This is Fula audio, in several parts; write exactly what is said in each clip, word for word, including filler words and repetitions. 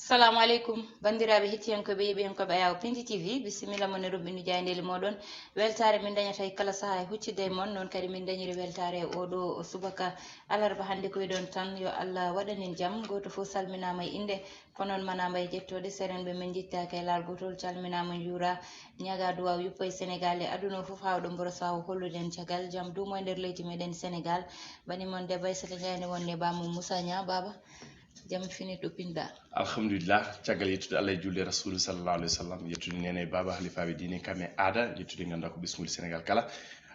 Assalamu aleykum, banndiraaɓe hettiyankooɓe, yeeɓiyankooɓe Ayaw Pindi T V, bisimilla mon e rumɓindu jaayndeeli mooɗon. Weltaare min dañata e kala sahaa e huccitde e mon, noon kadi min dañiri weltaare e oo ɗoo subaka alarba hannde. Ko e ɗoon tan, yo Allah waɗan en jam. Gooto fof salminaama e innde, ko noon manaama e jettooɗe. Serenɓe men njettaaka e laal gootol, calminaama, njuuraa, ñaagaa duwaaw yuppa e Senegaal e aduna o fof, haa oɗo mboro sahaa o hollude en caggal jam duumo e nder leydi meɗen Senegaal. Bani mon debbo Aissata Ndiaye ne wonde bamum Moussa Niang. Baaba, jam fini to pinɗa? Alhamdulillah, caggal yettude Allah e julde Rasulu sallallahu alaihi wasallam, yettude nene e baaba halifaaɓe diine kam e aada, yettude ngannduɗaa ko ɓesnguuli Senegaal kala.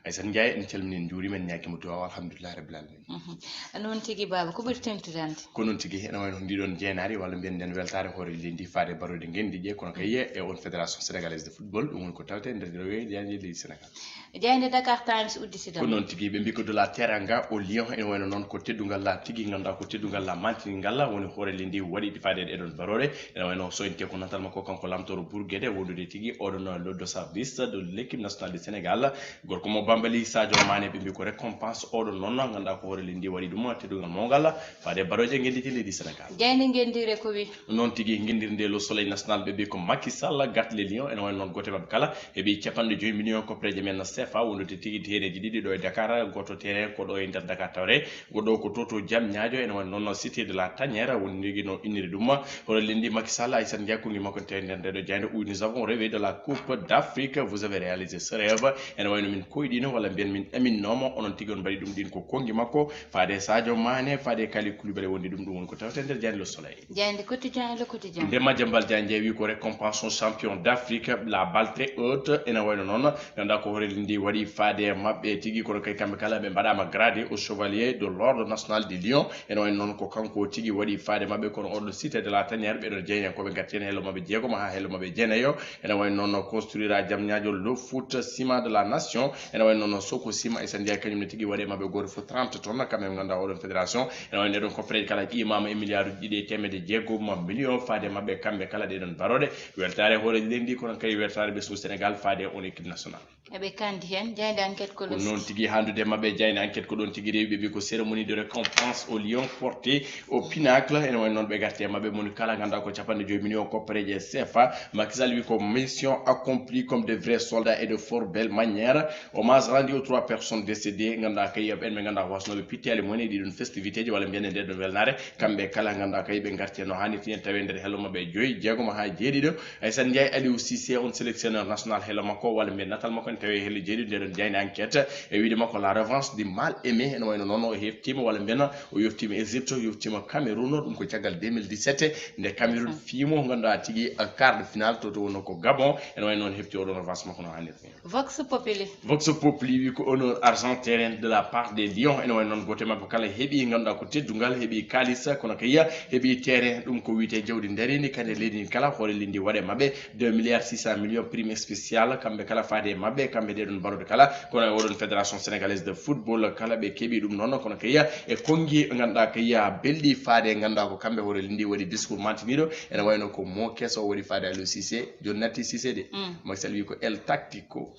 Aissata Ndiaye, en calmini, en njuurima, en ñaagima duwaaw, alhamdulillahi rabbil alamin. Mhm. Noon tigi baaba, ko ɓuri teeŋtude hannde? Ko noon tigi, ene wayno ndiɗon jeenaari, walla mbiyen nden weltaare hoore leydi ndi faade barooɗe ngenndi ɗe, kono kay e on Fédération Sénégalaise de Football, ɗum woni ko tawte nder ɗo weeyo jaaynde leydi Senegaal. Jaaynde Dakar Times udditi ɗum. Ko noon tigi, ɓe mbi ko de la teranga au lion, ene wayno noon ko teddungal la tigi, ngannduɗaa ko teddungal la mantingal la woni hoore leydi ndi waɗi faade e ɗon barooɗe. Ene wayno so en te ko natal makko kanko lamtoro Bourguédé, wondude tigi oɗon le de service de l'équipe nationale du Sénégal, gorko mo Bambali Sadio Mané, ɓe mbi ko récompense oɗon noon ngannduɗaa ko hoore leydi ndi waɗi ɗum teddungal mawngal faade barooje ngenndi leydi Senegaal. Jaaynde ngenndire ko wi? Noon tigi, ngenndire nde Le Soleil National, ɓe mbi ko Macky Sall, Gat les Lions, ene wayno noon gooto e maɓɓe kala heɓi capanɗe joyi million koppareeje men C F A, wondude tigi terrainji ɗiɗi ɗo e Dakar, gooto terrain ko ɗo e nder Dakar tawre, goɗɗo ko to to Diamniadio, ene wayno noon Cité de la Tanière, woni ndigi no inniri ɗum. Hoore leydi ndi Macky Sall, Aissata Ndiaye, konngi makko tawi nder nde ɗo jaaynde, où nous avons rêvé de la Coupe d'Afrique, vous avez réalisé ce rêve. Ene wayno min koyɗino, walla mbiyen min ɗaminnooma, onon tigi on mbaɗi ɗum ɗin ko konngi makko, faade Sadio Mané, faade Kalidou Koulibaly, wondi ɗum, ɗum woni ko tawte nder jaaynde Le Soleil. Jaaynde Quotidien, Le Quotidien. Nde Madiambal Diagne wi ko récompense champion d'Afrique, la balle très haute, ene wayno noon, ngannduɗaa ko hoore leydi ndi waɗi faade maɓɓe tigi, kono kay kamɓe kala ɓe mbaɗaama gradé au chevalier de l'ordre national du lion, ene wayno noon ko kanko tigi waɗi faade maɓɓe, kono oɗo Cité de la Tanière, ɓeɗo jeynen ko ɓe gatti en hello maɓɓe jeegom haa hello maɓɓe jeenayo, ene wayno noon construira Diamniadio le foot ciment de la nation, ene wayno noon Soko Ciment, Aissata Ndiaye, kañum ne tigi waɗe maɓɓe gooto fof trente tonnes, kamɓe ngannduɗaa oɗon fédération, ene wayno ɗon koppareeje kala ƴiimaama e milliard uji ɗiɗi e teemedde jeegom million faade maɓɓe kamɓe kala ɗe ɗon barooɗe, weltaare hoore leydi ndi, kono kay weltaare ɓesngu Senegaal faade on équipe nationale. Eɓe kandi heen, jaaynde Enquête ko Ko losti. Noon tigi, hanndude maɓɓe jaaynde Enquête ko ɗon tigi rewi, ɓe mbi ko cérémonie de récompense au lion porté au pinacle, ene wayno noon ɓe garte e maɓɓe moni kala ngannduɗaa ko capanɗe joyi million koppareeje C F A, Macky Sall wi ko mission accomplie comme de vrais soldats et de fort belle manière, hommage rendu aux trois personnes décédées, ngannduɗaa kay ɓen ɓe ngannduɗaa ko wasnooɓe pittaali mumen e ɗiɗon festivité ji walla mbiyen e nde ɗon welnaare, kamɓe kala ngannduɗaa kay ɓe garte no haanirta ni, en tawi nder hello maɓɓe joyi, jeegom haa jeeɗiɗo, Aissata Ndiaye, Aliou Cissé, on sélectionneur national hello makko, walla mbiyen natal makko, en tawi hello jeeɗiɗo nde ɗon jaaynde Enquête, e wiide makko la revanche du mal aimé, ene wayno noon o heftiima, walla mbiyen o yoftiima Égypte, o yoftiima Cameroun, ɗum ko caggal deux mille dix-sept, nde Cameroun fiimo, ngannduɗaa tigi, eh, quart de finale, to, to wonno ko Gabon, ene wayno noon hefti oɗon revanche makko no haanirta ni. Vox Populi. Vox Populi wi ko honneur argent terrain de la part des Lions, ene wayno noon gooto e maɓɓe kala heɓi ngannduɗaa ko teddungal, heɓi kaalis, kono kay heɓi terrain, ɗum ko wiyetee jawdi ndarindi kadi e leydi ndi kala, hoore leydi ndi waɗe maɓɓe deux milliards six cents millions prime spéciale, kamɓe kala faade e maɓɓe, kamɓe ɗe ɗon barooɗe kala, kono e oɗon Fédération Sénégalaise de Football kala ɓe keɓi ɗum noon, kono kay e konngi ngannduɗaa kay belɗi faade ngannduɗaa ko kamɓe hoore leydi ndi waɗi discours mantiniiɗo, ene wayno ko mo keso waɗi faade Aliou Cissé, jooni natti Cissé de. Mm. Macky Sall wi ko El Tactico.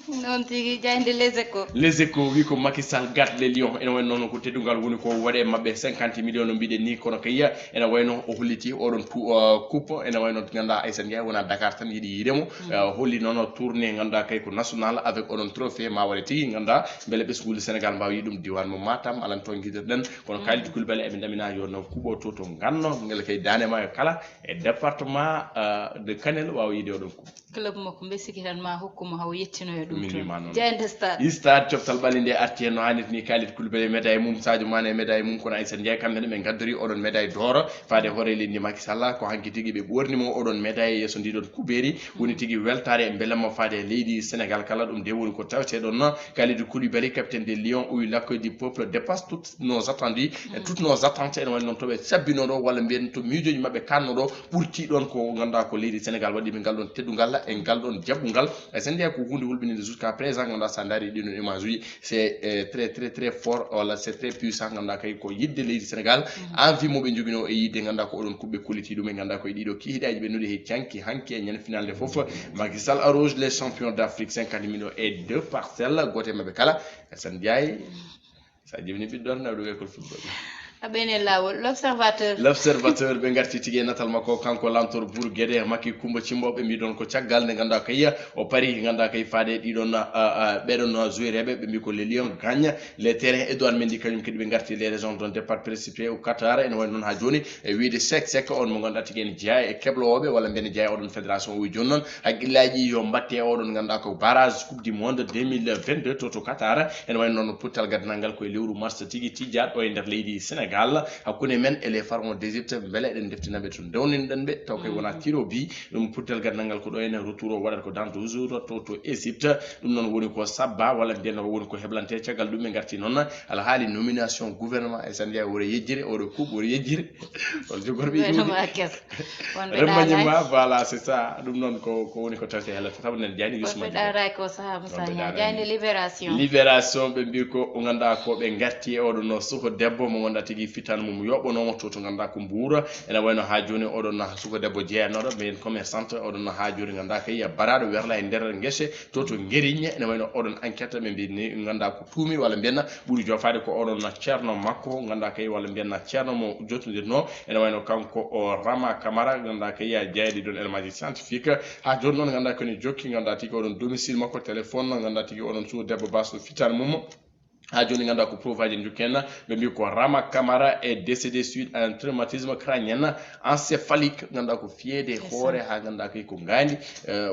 Noon tigi, jaaynde Les Échos. Les Échos wi ko Macky Sall Gat les Lions, ene wayno noon ko teddungal woni ko waɗe maɓɓe cinquante millions no mbiɗen ni, kono kay ene wayno o holliti oɗon pu-, uh, coupe, ene wayno ngannduɗaa Aissata Ndiaye wona Dakar tan yiɗi yiide mo. Mm. Uh, holli noon tournée ngannduɗaa kay ko national avec oɗon trophée ma waɗe tigi ngannduɗaa mbele ɓesnguuli Sénégal mbaawa yiide ɗum diiwaan mo Matam, alan toon ngidirɗen, kono Mm. Kalidou Koulibaly eɓe ndamina yo no kuɓo to to nganno, ngel kay daande maayo kala e département, uh, de Kanel waawa yiide oɗon coupe. Club makko, mbe sikki tan ma hokku mo hawo yettinoyo ɗum Min toon. Wima noon. Jaaynde Stade. I Stade, coftal ɓalli nde arti hen no haanirta ni, Kalidou Koulibaly médaille mum, Sadio Mané médaille mum, kono Aissata Ndiaye kamɓe ne ɓe ngaddori oɗon médaille d'or faade hoore leydi Macky Sall, ko hanki tigi ɓe ɓorni mo oɗon médaille yeeso ndi ɗon kubeeri, woni tigi weltaare e mbelamma faade e leydi Sénégal kala, ɗum de woni ko tawete ɗon. Kalidou Koulibaly, capitaine des Lions, o wi l'accueil du peuple dépasse toutes nos attendus, et toutes nos attentes, ene wayno noon to ɓe cabbino ɗo, walla mbiyen to miijooji maɓɓe kanno ɗo, ɓurti ɗon ko ngannduɗaa ko leydi Sénégal waɗi ɓe ngal ɗon teddungal e ngal ɗon jaɓɓungal. E sen ndiya ko huunde hulɓininde jusqu'à présent, ngannduɗaa sa ndaari ɗin ɗon image uji, c'est, euh, très, très, très fort, walla c'est très puissant, ngannduɗaa kay ko yiɗde leydi Sénégal, envie mo ɓe njoginoo e yiɗde, ngannduɗaa ko oɗon kuɓɓe kolliti ɗum e ngannduɗaa ko e ɗiɗo kihiɗaaji ɓe noddi he canki hanki e ñande final nde fof. Macky Sall arroge les champions d'Afrique cinquante millions et deux parcelles, gooto e maɓɓe kala, e sen ndiyaye, sa jibini ɓiɗɗo tan, nawɗo école football. Aɓene lawol. L'observateur. L'observateur, ɓe ngarti tigi e natal makko, kanko lantor bourguede makki kumba cimbo, ɓe mbiɗon ko caggal nde ganduɗa kay o pari ganduɗa kay faade ɗiɗon ɓeɗon jouereɓe, ɓe mbi ko les lions gagne les terrains. Edouard mendi kañum kadi ɓe ngarti les raisons d'un départ précipité au qatar. Ene wayno noon ha joni e wiide sek sek on mo ganduɗa tigi ene jeeya e keblooɓe walla mbiɗa jeeya oɗon fédération o joni noon haqqillaji yo mbatte oɗon ganduɗa ko barrage coupe du monde deux mille vingt-deux to to qatar. Ene wayno noon pottal gaddanal ngal koye lewru mars tigi tijjaɗo e nder leydi sénégal hakkunde men e les pharaons d'égypte, beele eɗen ndeftinaɓe to ndewninɗen ɓe taw kay wona tiro bi. Ɗum pottal gaddanal ngal ko ɗo ene retour o waɗata ko dans douze jours to to égypte. Ɗum noon woni ko sabba walla mbiyen ko woni ko heblante caggal ɗum ɓe garti noon alhaali nomination gouvernement e sandi ay woro yejjire oɗo kuuɓ woro yejjire. Won jogorɓe iwde Gouvernement kes. Wonɓe remaniement ɗaanaaki. Voilà, c'est ça. Ɗum noon ko ko woni ko tawte hela tata ɓe nen jayni yusma Wonɓe ɗaanaaki o sahaa Moussa Wonɓe Niang. ɗaanaaki. Jayde libération. Libération ɓe mbi ko ganduɗa ko ɓe garti e oɗo no suko debbo mo ganduɗa tigi fitan mum yoɓɓonoma to to ganduɗa ko mbuura. Ene wayno ha joni oɗon no suko debbo jeeyanoɗo mbiyen commerçante oɗon no ha joni ganduɗa kay baraɗo werla e nder guese to to guerigne. Ene wayno oɗon enquête ɓe mbi ni ganduɗa ko tuumi walla mbiyen ɓuuri jofade ko oɗon no ceerno makko ganduɗa kay walla mbiyen ceerno mo jotodirno. Ene wayno kanko o rama camara ganduɗa kay ya jeyade ɗon elmaji scientifique. Ha joni noon ganduɗa koni jokki ganduɗa tigi oɗon domicile makko téléphone ganduɗa tigi oɗon suko debbo baso fitan mum. Ha joni ganduɗa ko preuve aji en jokki hen ɓe mbi ko rama camara est décédé suite à un traumatisme crânien encéphalique. Ganduɗa ko fiyede hoore ha ganduɗa kay ko gandi.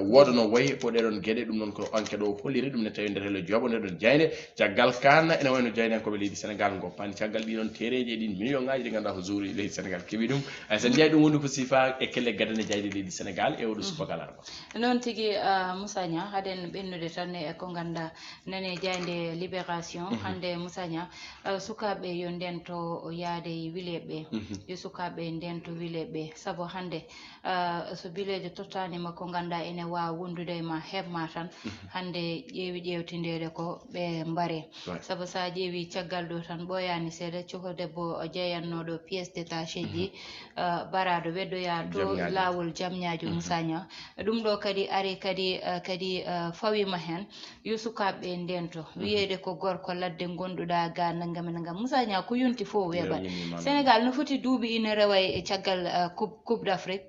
Woda no wayi ko ɗeɗon gueɗe ɗum noon ko enquête o holliri ɗum ne tawi nder hello joɓo nde ɗon jayde. Caggal kan ene wayno jaydenkoɓe leydi sénégal goppani caggal ɗiɗon tereji e ɗin million ngaji ɗi ganduɗa ko jouri leydi sénégal keeɓi ɗum. Ay sen jeeyi ɗum woni ko sifa e kelle gadane jayde leydi sénégal e oɗo subaka alarba. Noon tigi, ah, Moussa Niang, haɗen ɓennude tan e ko ngannduɗaa nane jaaynde Libération. Hannde Moussa Niang, ah, sukaaɓe yo ndento yaade e wileeɓe ɓe. Yo sukaaɓe ndento wileeɓe ɓe. Sabu hannde, ah, so bileejo tottaani ma ko ngannduɗaa ene waawa wondude e ma, heɓ ma tan. Hannde ƴeewi ƴeewtindeede ko ɓe mbare. Sabu so a ƴeewi caggal ɗo tan ɓooyaani seeɗa, cuko debbo jeeyannooɗo pièce détachée ji, ah, baraaɗo weddoyaa to laawol jamñaajo Moussa Niang. Ɗum ɗo kadi ari kadi, ah, kadi, ah, fawima heen. Yo sukaaɓe ɓe ndento. Wiyeede ko gorko ladde ngonduɗaa ga nangam e nangam. Moussa Niang ko yonti fof weeɓat. Sénégal no foti duuɓi ina rewa e caggal, ah, coupe, coupe d'Afrique.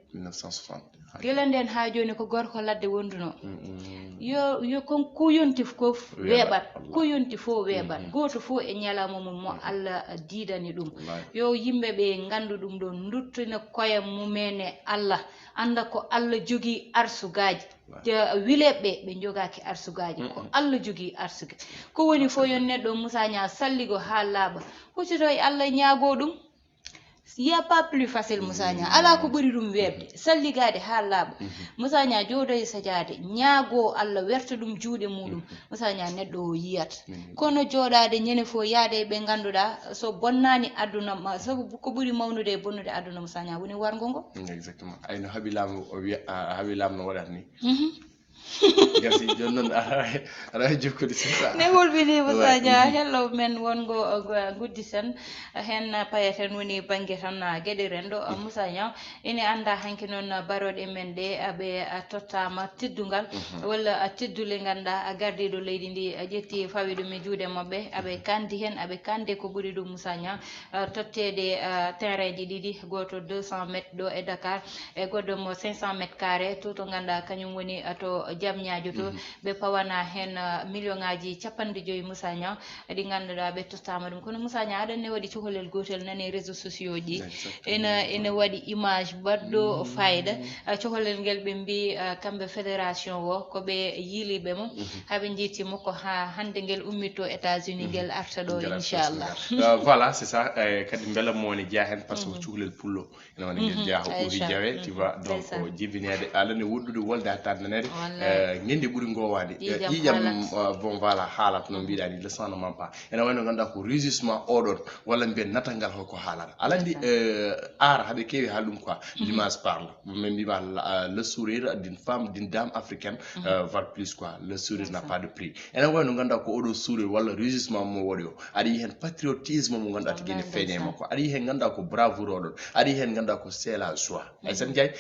Gila nden haa jooni ko gorko ladde wonduno. Yo, yo kon ko yonti fof weeɓat. Ko yonti fof weeɓat. Gooto fof e ñalawma mum mo Allah diidani ɗum. Yo yimɓe ɓe nganndu ɗum ɗo, nduttina koye mumen e Allah, annda ko Allah jogii arsugaaji. Wileeɓe ɓe, ɓe njogaaki arsugaaji. Ko Allah jogii arsuge. Ko woni fof yo neɗɗo Moussa Niang salligo haa laaɓa. Huccito e Allah ñaagoo ɗum. Il y a pas plus facile Moussa Niang. Alaa ko ɓuri ɗum weeɓde. Salligaade haa laaɓa. Moussa Niang jooɗo e sajaade, ñaagoo Allah, werta ɗum juuɗe muɗum. Moussa Niang neɗɗo o yiyat. Kono jooɗaade ñande fof yaade e ɓe ngannduɗaa so bonnaani aduna ma, sabu ko ɓuri mawnude e bonnude aduna Moussa Niang woni warngo ngo. Exactement. Ay no haɓi laamɗo o wiya, a haɓi laamɗo waɗat ni. Gasi jooni noon aɗa jokkude sisa. Ne hulɓini Moussa Niang, hello men wongo guddisen heen payeten woni bannge tan geɗe renndo. Moussa Niang, ene annda hanki noon barooɗe men ɗe aɓe tottama teddungal walla teddule ngannduɗaa gardiiɗo leydi ndi ƴetti fawi ɗum e juuɗe maɓɓe, aɓe kandi heen, aɓe kande ko ɓuri ɗum Moussa Niang. Totteede terrain ji ɗiɗi, gooto deux cent mètres ɗo e Dakar, e goɗɗo mo cinq cent mètres carrés to, to ngannduɗaa kañum woni to jamñaajo to. Ɓe pawana heen million ngaji capanɗe joyi Moussa Niang, ɗi ngannduɗaa ɓe tottama ɗum. Kono Moussa Niang, aɗa ne waɗi cukalel gootel nani réseaux sociaux ji, ene ene waɗi image baɗɗo fayida. Cukalel ngel ɓe mbi kamɓe fédération o ko ɓe yiiliɓe mo, haɓe jiiti mo ko ha hannde ngel ummitto États-Unis, ngel arta ɗo inchallah. Voilà, c'est ça. Kadi mbela mo woni jeya heen par ce que cukalel pullo ene woni ngel jeya ko ɓuri jawe, tu vois. Donc jibinede alani woɗɗude wolde hatta nanede. Ngendi ɓuri ngowade ƴiƴam. Bon, voilà, haalata no mbiɗa ni, le sang ne ment pas. Ene wayno ngannduɗaa ko rugissement oɗon walla mbiyen natal ngal holko haalata alandi. Ara haɓe keewi haal ɗum quoi. L'image parle. Min mbima le sourire d'une femme, d'une dame africaine, val plus quoi. Le sourire n'a pas de prix. Ene wayno ngannduɗaa ko oɗo sourire walla rugissement mo waɗi o, aɗa yi heen patriotisme mo ngannduɗaa tigi ne feeña e makko. Aɗa yi heen ngannduɗaa ko bravoure oɗon, aɗa yi heen ngannduɗaa ko c'est la joie. Ay sen jay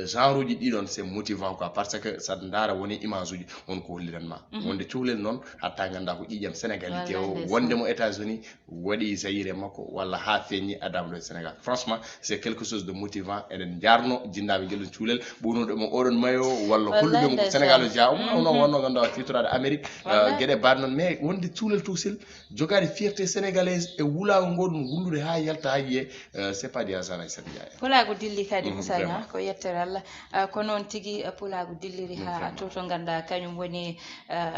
genre uji ɗiɗon c'est motivant quoi, par ce que ça Ndaara woni image uji on ko holliran ma. Wonde cuhlel noon hatta ngannda ko ƴiiƴam sénégalité o, wonde mo États-Unis waɗi Zaïre e makko walla haa feeñi adama ɗo e Sénégal. Franchement, c'est quelque chose de motivant. Eɗen njarno jinnaaɓe ngel ɗon cuhlel, ɓownude mo oɗon mayo walla hollude mo ko Sénégal o jeyaa. Ɗum wonno wonno ngannduɗaa tiitoraade Amérique, geɗe mbaɗ noon. Mais wonde cuhlel tuusil, jogaade fierté sénégalaise e wulaago ngo ɗum wullude haa yalta haa yiye, c'est pas du hasard, Aïssata Ndiaye. Pulaagu dilli kadi, Moussa Niang, ko yettere Allah. Ko noon tigi, Pulaagu dilliri haa to, to ngannduɗaa kañum woni,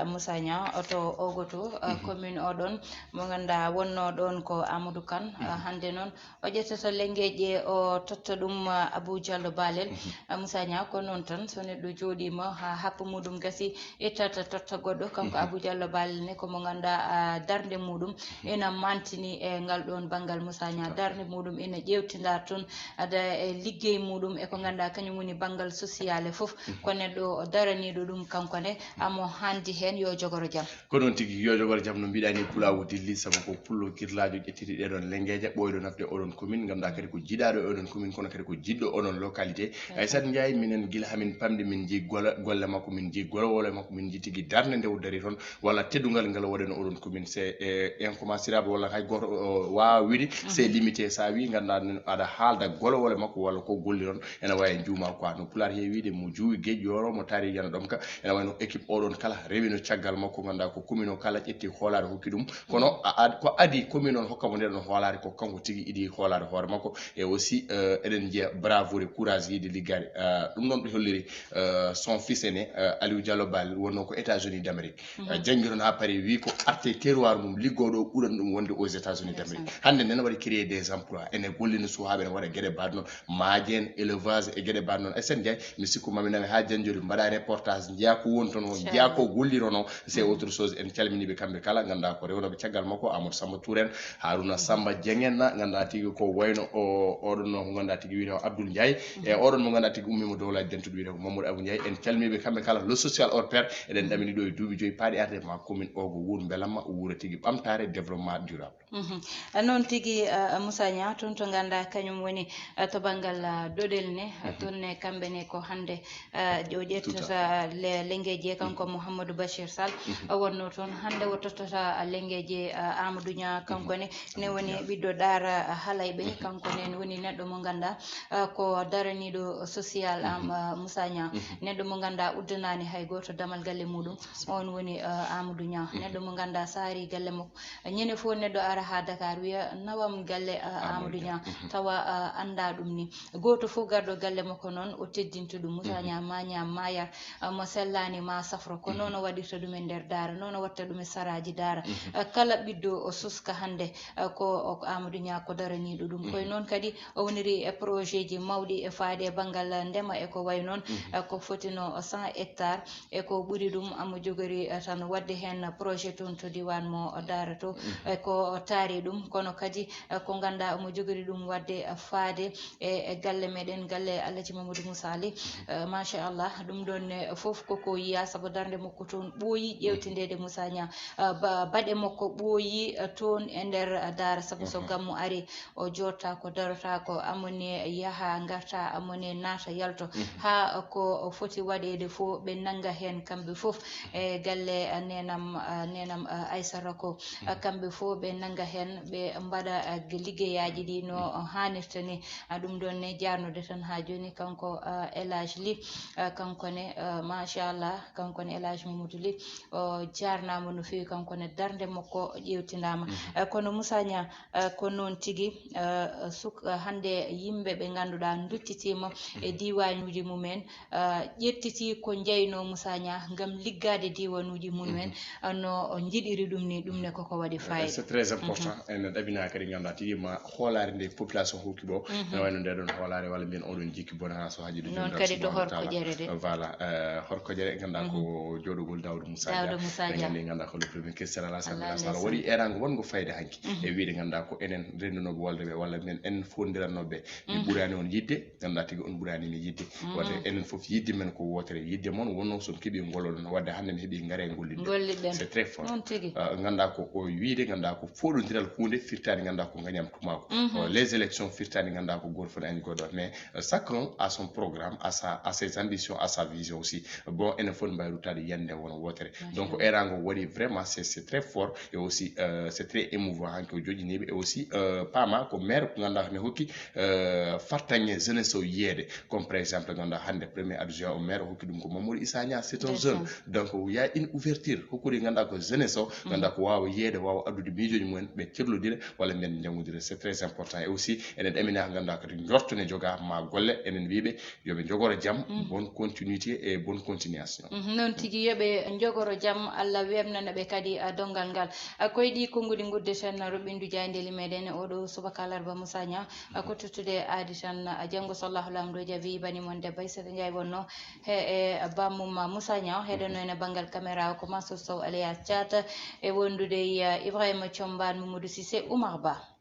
Moussa Niang, to Ogoto, commune o ɗon, mo ngannduɗaa wonno ɗon ko Amadou Kane. Hannde noon o ƴettata lengejƴe, o totta ɗum, Abou Diallo Balel. Moussa Niang, ko noon tan, so neɗɗo jooɗiima haa happu muɗum gasi, ittata totta goɗɗo. Kanko Abou Diallo Balel ne, ko mo ngannduɗaa darnde muɗum ina mantini e ngal ɗon banngal, Moussa Niang. Darnde muɗum ina ƴeewtinda toon ada e liggey muɗum e ko ngannduɗaa kañum woni banngal social e fof. Ko neɗɗo o daraniiɗo ɗum kanko ne, amo hannde heen yo jogoro jam. Ko noon tigi, yo jogoro jam no mbiɗa ni, Pulaagu dilli, sabu ko pullo kirlaajo ƴettiti ɗee ɗon lengeeje, ɓooyɗo nafde oɗon commune, ngannduɗaa kadi ko jiɗaaɗo e oɗon commune, kono kadi ko jiɗɗo oɗon localité. Aïssata Ndiaye, minen gila hamin pamɗi, min njii golle, golle makko, min njii golowole makko, min njii tigi darnde nde o dari toon, walla teddungal ngal o waɗi no oɗon commune. C'est, eh, incommensurable, walla hay gooto o waawa wiide, c'est limité. So a wii, ngannduɗaa, aɗa haalda golowole makko walla ko golli toon, ene waawi njuuma quoi. No Pulaar heewi wiide, mo juuwi geeƴi yooro, mo taari yana ɗomka. Ene wayi no équipe oɗon kala rewino caggal makko, ngannduɗaa ko commune o kala ƴetti hoolaare hokki ɗum. Kono a ad-, ko adii commune on hokka mo nde ɗon hoolaare, ko kanko tigi idii hoolaare hoore makko. Et aussi, euh, eɗen njiya bravoure, courage yiide liggaade. Euh, ɗum noon ɗo holliri, euh, son fils aîné, euh, Aliou Diallo Bal, wonno ko États-Unis d'Amérique. Euh, janngi toon haa paari, wi ko arte terroir mum liggooɗo ɓuran ɗum wonde aux États-Unis d'Amérique. Hannde nden waɗi créer des emplois, ene gollina suwaaɓe, ene waɗa geɗe mbaɗ noon, maaje en, élevage e geɗe mbaɗ noon. Aïssata Ndiaye, mi sikku mami nami haa Janjori mbaɗa reportage, njiya ko woni toon o, njiya ko gollirono, c'est autre chose. En calminiiɓe kamɓe kala, ngannduɗaa ko rewnooɓe caggal makko, Amadou Samba Touré en, Haruna Samba Dieng en, ngannduɗaa tigi ko wayno o, oɗon no, ngannduɗaa tigi wiyetee Abdoul Ndiaye, e oɗon mo ngannduɗaa tigi ummiima dowlaaji dentuɗo wiyetee ko Mamadou Abou Ndiaye. En calminiiɓe kamɓe kala, le social hors pair, eɗen ɗamini ɗo e duuɓi joyi paaɗi arde ma commune o ko wuur mbelamma, wuura tigi ɓamtaare, développement durable. Mhm. Ah, noon tigi, ah, Moussa Niang, toon to ngannduɗaa kañum woni, ah, to banngal, ah, doɗel ne, ah, toon ne kamɓe ne ko hannde, ah, o ƴettata le-, lengeeji e kanko Mouhamadou Bachir Sall. Ah, wonno toon hannde o tottata, ah, lengeeji, ah, Amadou Niang, kanko ne, ne woni ɓiɗɗo Daara, ah, Halayɓe, kanko ne woni neɗɗo mo ngannduɗaa, ah, ko daraniiɗo social am, ah, Moussa Niang. Neɗɗo mo ngannduɗaa uddanaani hay gooto damal galle muɗum, on woni, ah, Amadou Niang. Neɗɗo mo ngannduɗaa saari galle makko. Ñande fof neɗɗo ara haa Dakar wiya, "Nawam galle, ah, Amadou Niang." Tawa, ah, anndaa ɗum ni. Gooto fof garɗo galle makko noon, o teddinta ɗum. Moussa Niang, ma ñaam, ma yar, ah, mo sellaani, ma safro. Ko noon o waɗirta ɗum e nder Daara, noon o waɗta ɗum e saraaji Daara. Ah, kala ɓiɗɗo o suska hannde, ah, ko, o, ko Amadou Niang ko daraniiɗo ɗum. Koye noon kadi o woniri e projet ji mawɗi e faade e banngal ndema e ko wayi noon, ah, ko fotino cent hectares. E ko ɓuri ɗum, omo jogori, eh, tan waɗde heen projet toon to diiwaan mo Daara to. E ko taari ɗum, kono kadi, eh, ko ngannduɗaa omo jogori ɗum waɗde, eh, faade e, e galle meɗen, galle Alhaji Mamadou Moussa Ly. Eh, machallah, ɗum ɗoon ne fof koko yiya, sabu darnde makko toon ɓooyi ƴeewtindeede Moussa Niang. Eh, ba-, baɗe makko ɓooyi, eh, toon e nder, eh, Daara, sabu so gammu ari, o jooɗtaako, darotaako, amone yaha ngarta, amone naata yalto, haa ko foti waɗeede fof, ɓe nannga heen kamɓe fof, e galle, ah, neenam, ah, neenam, ah, Aysata ko, ah, kamɓe fof ɓe nannga heen, ɓe mbaɗa, ah, liggeyaaji ɗi no haanirta ni. Ah, ɗum ɗoon ne jaarnude tan haa jooni, kanko, ah, El Hadj Ly, ah, kanko ne, ah, machallah, kanko ne El Hadj Mamadou Ly, o jaarnaama no feewi, kanko ne darnde makko ƴeewtinaama. Eh, kono Moussa Niang, eh, ko noon tigi, eh, suk-, eh, hannde yimɓe ɓe ngannduɗaa nduttitiima e diiwaanuuji mumen, eh, ƴettiti ko njeynoo Moussa Niang ngam liggaade diiwaanuuji mumen, eh, no o njiɗiri ɗum ni, ɗum ne koko waɗi fayida. C'est très important. En ɗaɓɓinaa kadi ngannduɗaa tigi ma hoolaare nde population hokki bo. No wayno nde ɗon hoolaare walla mbiyen oɗon jikki bonata so haaji ɗo noon jomiraɗo kadi to subhanahu wa taala. Horkojere de. Voilà, eh, horkojere ngannduɗaa ko jooɗogol Daouda Moussa Dia. Daouda Moussa Dia. En nganndi ngannduɗaa ko le premier questeur à l'Assemblée nationale. Waɗi eeraango wonngo fayida hanki. E wiyde ngannduɗaa ko enen renndunoɓe wolde ɓe walla minen en foondirannoɓe ɓe. Mi ɓuraani on yiɗde, ngannduɗaa tigi on ɓuraani mi yiɗde. Waɗde enen fof yiɗde men ko wootere, yiɗde mon wonno so on keɓi ngol oɗon waɗde hannde mi heɓi ngare ngollidde. Ngollidɗen. C'est très fort. Noon tigi. Ah, ngannduɗaa ko o wiyde, ngannduɗaa ko fooɗondiral huunde firtaani, ngannduɗaa ko ngañam tumaako. Oh, les élections firtaani, ngannduɗaa ko gooto fof ne añi goɗɗo. Mais, euh, chacun a son programme, a sa, a ses ambitions, a sa vision. Aussi bon, enen fof mbawi ruttade yande wona wootere. Donc erago waɗi vraiment, c'est c'est très fort et aussi euh, c'est très émouvant hanke o joƴƴiniɓe et aussi euh, paama ko maire ko ganduɗa ne hokki euh, fartaŋŋe jeunesse o yeede, comme par exemple ganduɗa hande premier adjoint au maire o hokki ɗum ko Mamadou Issa Niang, c'est un jeune. Donc il y a une ouverture hokkude ganduɗa ko jeunesse o, ganduɗa ko wawa yeede, wawa addude miijoji mumen, ɓe kerlodira walla mbiyen janggodira, c'est très important. Et aussi enen ɗamina ko ganduɗa kadi jorto ne joga ma golle, enen wiɓe yoɓe jogoro jaam. Bonne continuité et bonne continuation. Mhm, noon tigi, yoɓe jogoro jaam, Allah weɓnana ɓe kadi a dongal ngal. A koye ɗi konnguɗi nguddeten roɓindu jayndeli meɗen oɗo subaka alarba Moussa Niang. A ko tottude aadi tan, a janngo so Allahu Laamɗo jaɓi, bani mon debbo Aissata Ndiaye wonno he e bammum Moussa Niang, heɗono ene banngal caméra o ko Mansour Sow alias Thiat, e wondude e Ibrahima Thiombane, Mamadou Cissé, Oumar Ba.